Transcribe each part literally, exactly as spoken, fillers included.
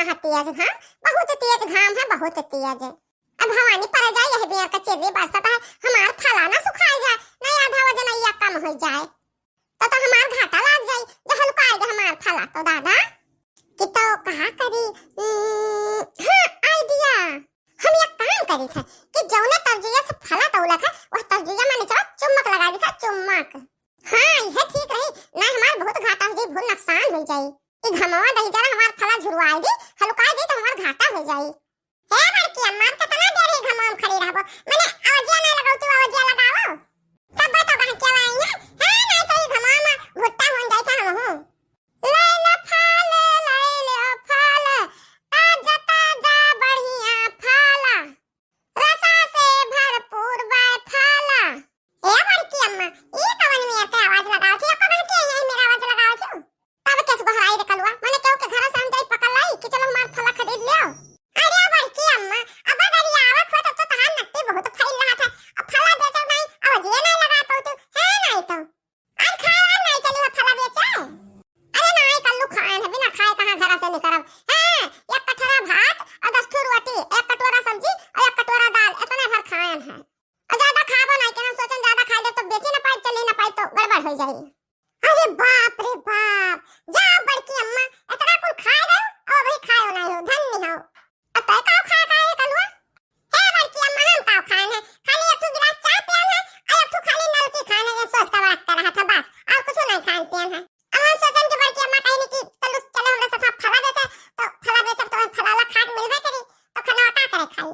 हाँ, तेज घाम, बहुत तेज घाम है, बहुत तेज। अब भवानी पर जाए, यह बिया का चेरी बरसत है, हमार फला ना सुखाई जाए, ना आधा वजनैया कम हो जाए। तो, तो हमार घाटा लाग जाई, जो हल्का आए हमार फला तो दादा। कि तो कहा करी, उम्म, हाँ, idea। हम एक काम करी थे कि जौने तरजुइया से फला तौला था, वह तरजुइया में निचवा चुम्बक लगा दी था, चुम्बक। हाँ, यह ठीक रही, ना हमार बहुत घाटा हो जाई, बहुत नुकसान हो जाई। ई घमवा दही जरा हमार फला झुरवाई दी, हल्का जाई तो हमार घाटा हो जाई। हे बड़की अम्मा, अब कितना देर ही घमवा में खड़ी रहबो? मने अवजिया ना लगाओ, तू अवजिया लगाओ। तब तो गहकिया आई है। हाँ, नहीं तो ई घमवा में भुट्टा होन जाई था हमहू। ले ले फल, ले ले फल, ताजा ताजा बढ़िया फल, रसा से भरपूर बाय फल। ए बड़की अम्मा, ई कवन मेर के आवाज लगावत हो? कवन के यही मेर आवाज लगावत हो? तब केस गोहराई रे कलुआ, मने केहू के घर से हम जाई पकड़ लाई कि चलो हमार फला खरीद लियो। अरे बड़की अम्मा, अब अगर ये आवत हो तब तो तहार नत्ती बहुत फैल रहा था। अब फला बेचब नहीं, अब जिए नहीं लगा पाऊ तू, है नहीं तो। आज खाए वाए नहीं चली हो फला बेचे? अरे नहीं कल्लू खाएन है, बिना खाए कहाँ घर से निकरब। हाँ, एक कटोरा भात और दस ठो रोटी, एक कटोरा सब्जी और एक कटोरा दाल, इतने भर खाएन है। और ज्यादा खाबो नहीं कि हम सोचन ज्यादा खाए दे तो बेचे ना पाए, चली ना पाए तो गड़बड़ हो जाई। अरे बाप रे बाप, जाओ बड़की अम्मा, इतना कुल खाए रहो और अभी खाए नहीं हो, धन्य हो। अब तय का खाए का है कलुआ? हे बड़की अम्मा, हम का खाए हैं, खाली एक ठो गिलास चाय पियल है और एक ठो खाली नलकी खाए है, ये सोच का बड़ा कर रहा था बस, और कुछ नहीं खान पियल है। अब हम सोचन कि बड़की अम्मा कहीं कि चलो, चलो हमरा साथ फला बेचे, तो फला बेचब तो फला वाला खाट मिलबे करी, तो खाना का करे खाई।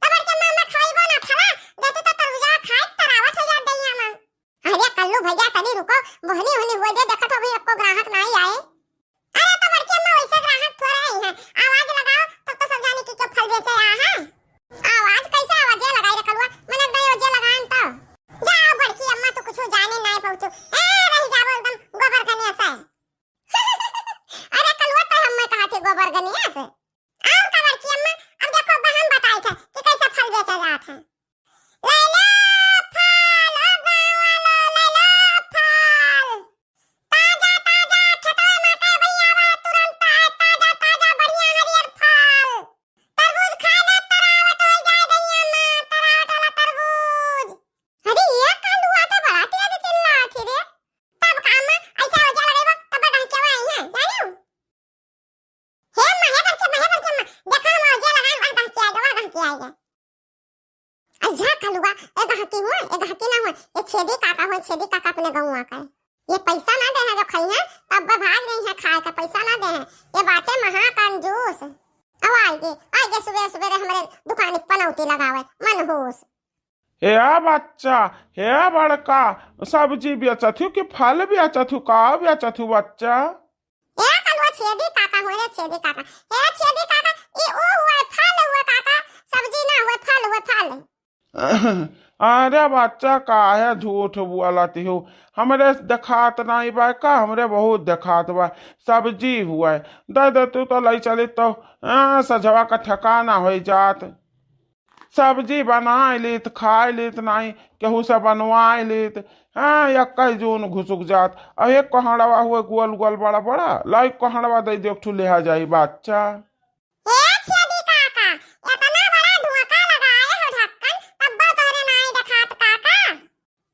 तो बड़की अम्मा, अम्मा खवाइबो ना फला, देती तो तरबूजा खाए तरावट हो जात दहिया में। अरे कल्लू भैया तनी रुको, बोहनी होनी हुए दे, देखत हो अभी एको ग्राहक नाई आए। अरे तो बड़की अम्मा वैसे ग्राहक थोड़े आई हैं, आवाज लगाओ तब तो सब जाने कि क्यों फल बेचे आया है। आवाज कैसे आवाजे लगाई रे कलुआ, मने एक दाई ओजे लगान तो। जाओ बड़की अम्मा तू कुछ जाने नाई पहुँचू, ए रही जाबो एकदम गोबर गनिया से। अरे कलुआ तो हम मैं कहा थे गोबर गनिया से। और का बड़की अम्मा, अब देखो, अब हम बताई थे कि कैसे फल बेचा जात है। ले लो फल, ओ गाँव वालो, ले लो फल। ताजा, ताजा, खेतवा में के भैया बा, तुरंत आए, ताजा, ताजा, बढ़िया हरियर फल। तरबूज खा ले, तरावट हो जाए दहिया में, तरावट वाला तरबूज। अरे, ये कलुआ तो बड़ा तेज चिल्लात है रे। तब का अम्मा, ऐसे ओजे लगेबो, तब गहकेवा आई है, जानियो? हे अम्मा, हे बड़की अम्मा, हे बड़की अम्मा, देखा हम ओजिया लगाए, वह गहकी आएगा, वह गहकी आएगा। अच्छा कलुआ, ए गहकी हुआ, ए गहकी ना हुआ, ये छेदी काका हुआ, छेदी काका अपने गौवा का। ये पैसा ना दे हैं जो खाई हैं, तब वो भाग रही हैं खाए का, पैसा ना दे हैं। ये बाटे महा कंजूस। अब आएगी, आएगी सुबह सुबह हमारे दुकान पनौती लगावे, मनहूस। हे बच्चा, हे बड़का, सब्जी बेचत हूँ कि फल बेचत हूँ, का बेचत हूँ बच्चा? ए कलुआ छेदी काका हुए रे, छेदी काका। हे छेदी काका, ई ऊ हुए, फल हुए काका, सब्जी ना हुए, फल हुए, फल। अरे बच्चा, काहे झूठ बोलत हो? हमरे देखात नाई बा का? हमरे बहुत देखात बा। सब्जी हुए, दे दे तू तो लई चली तो, हाँ, सझवा का ठिकाना होई जात। सब्जी बनाए लीत, खाए लीत नाई, केहू से बनवाए लीत। हाँ, एक्कै जून घुसुक जात। अब एक कोहड़वा हुए गोल गोल बड़ा बड़ा, लाई कोहड़वा दे दे, एक ठू लेहा जाई बच्चा। हे छेदी काका, इतना बड़ा ढोका लगाए हो ढक्कन, तब्बो तोहरे नाई देखात काका।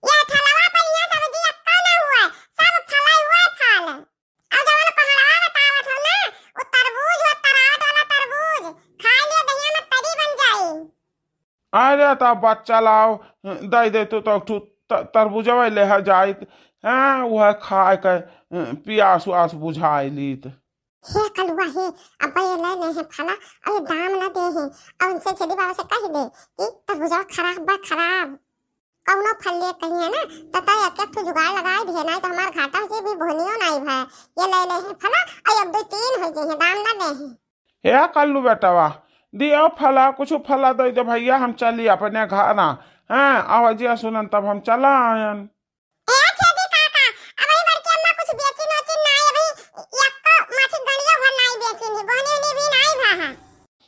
ये ठलवा पर यहाँ सब्जी एक्का ना हुआ, सब फलै हुआ फल। अब जवन कोहड़वा बतावत हो ना, वो तरबूज हो, तरावट वाला तरबूज। खाए लिए दहिया में तरी बन जाई। अरे तो बच्चा लाओ, दे दे तू तो एक ठू त-, तरबूजवा लेहा जाइत। हाँ, वह खाए के, अ, पियास उआस बुझाई लीत। हे कलुआ हे, अब ये ले ले हैं फला, अरे दाम ना दे हैं। अब उनसे छेदी बाबा से कह दे कि तरबूजवा खराब बा, खराब। कौनो फल ले कहिए ना, त तय एक एक ठो जुगाड़ लगाए दिए, नाई तो हमार घाटा हो जाई, भी बोहनियो नाई भय। ये ले ले हैं फला, और एक दो तीन हो जाई हैं, दाम ना दे हैं। हे कल्लू बेटवा, दियो फला, कुछ फला दे दे भैया, हम चली अपने घर। हाँ, आवाजिया सुनन तब हम चला आयन। ए छेदी काका, अब ही बड़की अम्मा कुछ बेचिन ओचिन नाई, अभी यक्को माछी गड़ियो भर नाई बेचिन ही, बोहनी उनी भी नाई भा है।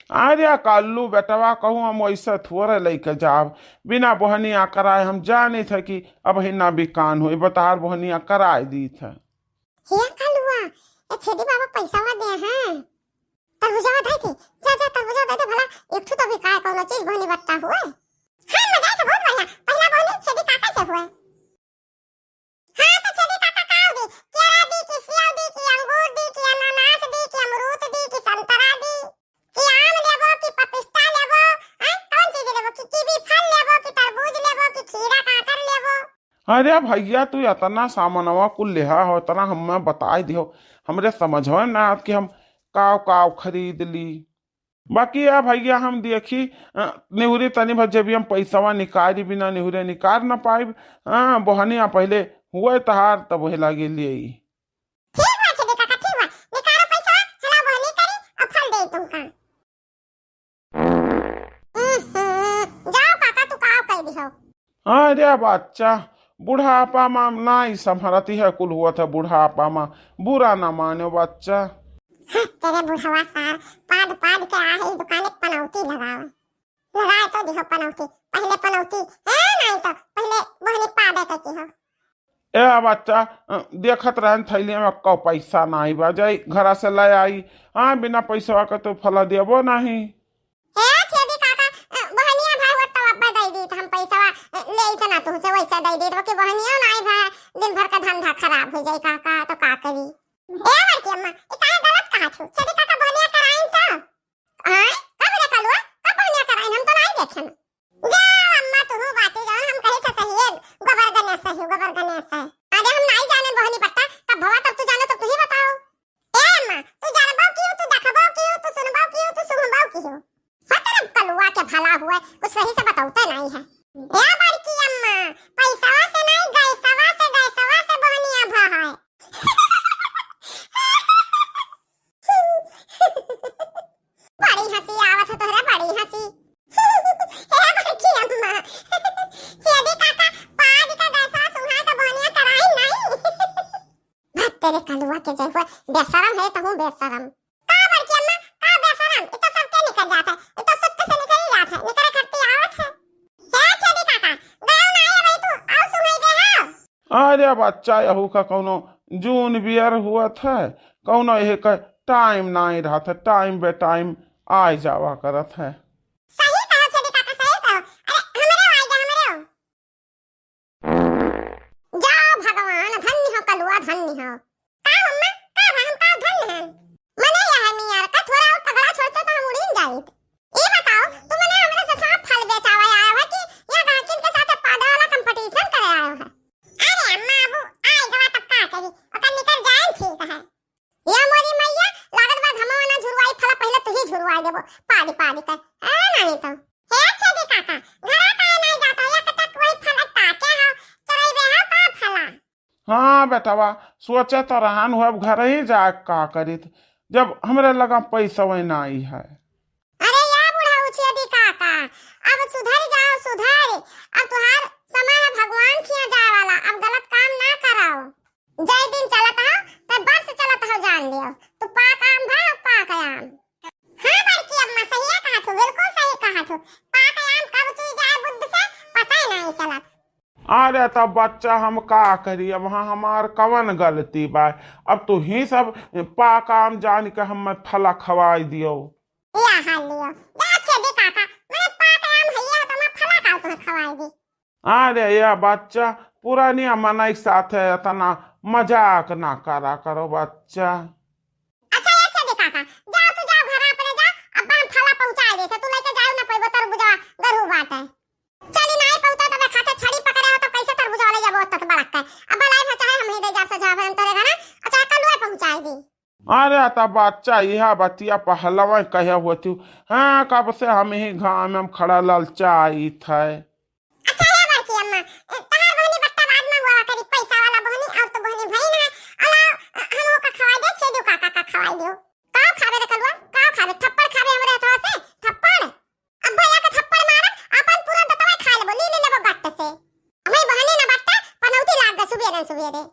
अरे कल्लू बेटवा, कहूँ हम वैसे थोड़े लेके जाब, बिना बोहनिया कराए हम जानी थे कि अब ही ना बिकान होई, बतार बोहनिया कराए दी थे। हे कलुआ, ए छेदी बाबा पैसा दे हैं, तो हो जावा धाई अरे भइया, तू एतना सामनवा कुल लेहा हो, एतना हम्मे बताइ दिहो, हमरे समझवे में ना आवत कि हम काव काव खरीद ली। बाकी या भइया, हम देखी, अ, निहुरी तनी भर जेबिया में पइसवा निकारी, बिना निहुरे निकार न पाइब। अ, बहनिया पहिले हुए तहार, तब वही लागे लेई। ठीक बा छेदी काका, ठीक बा। निकारो पइसवा, हला बहनी करी, अउ फल देई तुमका। उहुं, जाओ काका, तू काव कइ दिहो। अरे बच्चा, बुढ़ापा मा नाई संभरती है, कुल होत है बुढ़ापा मा, बुरा ना मानो बच्चा। हाँ, तेरे बुढ़वा सार, पाद पाद के आहे दुकाने पनौती लगावे। लगाए तो दिहो पनौती, पहिले पनौती, ए, नाई तो पहिले बहनी पादे के किहो। ए बच्चा, अ, देखत रहन थैलिया में कौ पैसा नाई बा, जाई घरा से ले आई। हाँ, बिना पैसवा के तो फला देबो नहीं। हे छेदी काका, अ, बहनिया भाई होत तब अब्बे दे दीत हम पैसवा, अ, ले आई तो ना तुहसे वैसे दे दीत, बाकी बहनिया नाई भा, दिन भर का धंधा खराब हो जाई काका, तो का करी? ए बड़की अम्मा, ई काहे गलत कहा छु? छेदी काका बहनिया कराइन तो? आय, कब रे कलुआ, कब बहनिया कराइन? हम तो नाई देखेन। जा अम्मा, तुहू बाटी जान, हम कही थे सही है, गोबर गणेश सही, गोबर गणेश है। अरे हम नाई जाने बहनी बट्टा, कब भवा तब तू जानो, तब तू ही बताओ। ए अम्मा, तू जानबो कियो, तू देखबो कियो, तू सुनबो कियो, तू सुनबो कियो। फतरब कलुआ के भला हुए, कुछ सही से बतौते नाई है। ए बड़की अम्मा, पैसवा से नाई, गैसवा से, गैसवा से बहनिया भा है। बड़ी हंसी आवत है तोहरे, बड़ी हंसी। हे बड़की अम्मा, छेदी काका, पाद का गैसवा सुहा का बहनिया कराई नाई। भत्ते रे कलुआ के जय हुए, बेशरम है तहूँ बेशरम। का बड़की अम्मा, का बेशरम? इ तो सबके निकल जात है, इ तो सुत्ते से निकल ही जात है, निकले खत्ती आवत है। हे छेदी काका, गयो नाई अबे तू, आउ सुहाई गए हो। अरे बच्चा, यहू का कौनो जून बियर हुआ था, कौनो यह का टाइम नाई रहत है, टाइम बे टाइम आय जावा करत है। सही कहो छेदी काका, सही कहो। अरे हमरे आई जा, हमरे। जाओ भगवान, धन्य हो कलुआ, धन्य हो। का अम्मा, का बा, हम का धन्य हैं? मने यह नियर का थोड़ा और तगड़ा छोड़ते तो हम उड़ीन जाइत। ई बताओ, तू मने हमरे से साफ फल बेचावे आयो है कि या गाहकिन के साथ पादे वाला competition करे आयो है? अरे अम्मा, अब आई गवा तब का करी, ओकर निकर जाए ठीक है। या मोरी मैया, लागत बा घमवा ना झुरवाई, फला पहिले तुही झुरवाई देबो, पादी पादी कर। ए, नहीं तो। हे छेदी काका, घरा काहे नहीं जात हो? एक टक वही फला ताके हो, चोरइबे हो का फला? हाँ बेटवा, सोचे तो रहन हो, अब घर ही जाए का करित, जब हमरे लगा पैसा वही नाई है। अरे या बुढ़ऊ छेदी काका, अब सुधर जाओ, सुधर। अब तुहार समय है भगवान खिया जाए वाला, अब गलत काम ना कराओ। जय दिन चलत हो, तब बस चलत हो, जान लियो। तू पाक आम भा, पाक आम। हाँ बड़की अम्मा, सही कहा तू, बिल्कुल सही कहा तू। पाक आम कब चुई जाए बुद्ध से, पता ही नहीं चलत। अरे तब बच्चा हम का करी, अब हाँ हमार कवन गलती बा, अब तू ही सब पाक आम जान के हम फला खवाई दियो। या हाल लियो, जा छेदी काका, मने पाक आम हइया हो तो मैं फला का तुम्हें खवाई दी। अरे या बच्चा, पुरानिया मनई के साथे एतना मजाक ना करा करो बच्चा। अच्छा, ये छेदी काका, जाओ तू जाओ घर अपने जाओ, अब हम फला पहुँचाए देते, तू लेके जाओ ना पैबो तरबुजवा, गरू बाटे। चली नाई पहुँचा तबे खाते छड़ी पकड़े हो तो कैसे तरबुजवा ले जाबो तत बड़क के। अब लाई भा चाहे हम ही दे जाब से जाब हम तोरे घरे, अच्छा कलुए पहुँचाए दी। अरे त बच्चा, यह बतिया पहलवा कहे होती, हाँ, कब से हम ही घाम में खड़ा ललचाइत है। अच्छा हे बड़की अम्मा, ए, तहार बहनी बट्टा बाद में हुआ करी, पैसा वाला बहनी, अब तो बहनी भई ना, अला, अ, हम ओका खवाई दे, छेदू काका का खवाई दियो। का खाबे रे कलुआ, का खाबे? थप्पड़ खाबे हमरे हथवा से, थप्पड़? अब भैया के थप्पड़ मारब, अपन पूरा दतवा खा लेबो, ली ले लेबो गट्ट से। हमें बहनी ना बट्टा, पनौती लाग गए सुबेरे सुबेरे।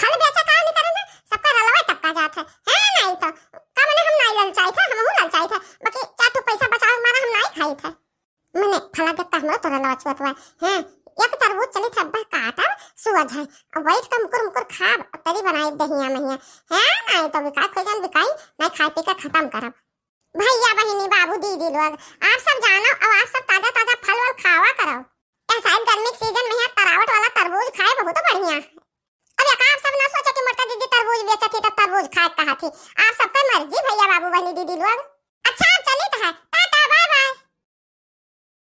फल बेचे का नहीं करे ना, सबका रलवा टपका जात है। है नहीं तो, का मने हम नहीं ललचाई थे, हमहू ललचाई थे, बाकी चार ठो पैसा बचावे के मारा हम नहीं खाई थे। मने फला देख के हमरो तो रलवा छुअत हुआ है। एक तरबूज चली थे, अब्बा काटब, सुअज है। अब बैठ के मुकुर मुकुर खाब, अब तरी बनाई दहिया महिया। है नहीं तो बिकाई खोजन बिकाई, नहीं खाई पी के खत्म करब। भैया, बहिनी, बाबू, दीदी लोग, आप सब जानो, अब आप सब ताजा ताजा फल वल खावा करो। ऐसा है, गर्मी के सीजन में यहाँ तरावट वाला तरबूज खाए बहुत बढ़िया है। अब एक आप सब ना सोचे कि मोटका दीदी तरबूज बेचत थी तो तरबूज खाए कहा थी। आप सबका मर्जी भैया, बाबू, बहिनी, दीदी लोग। अच्छा, चलित है,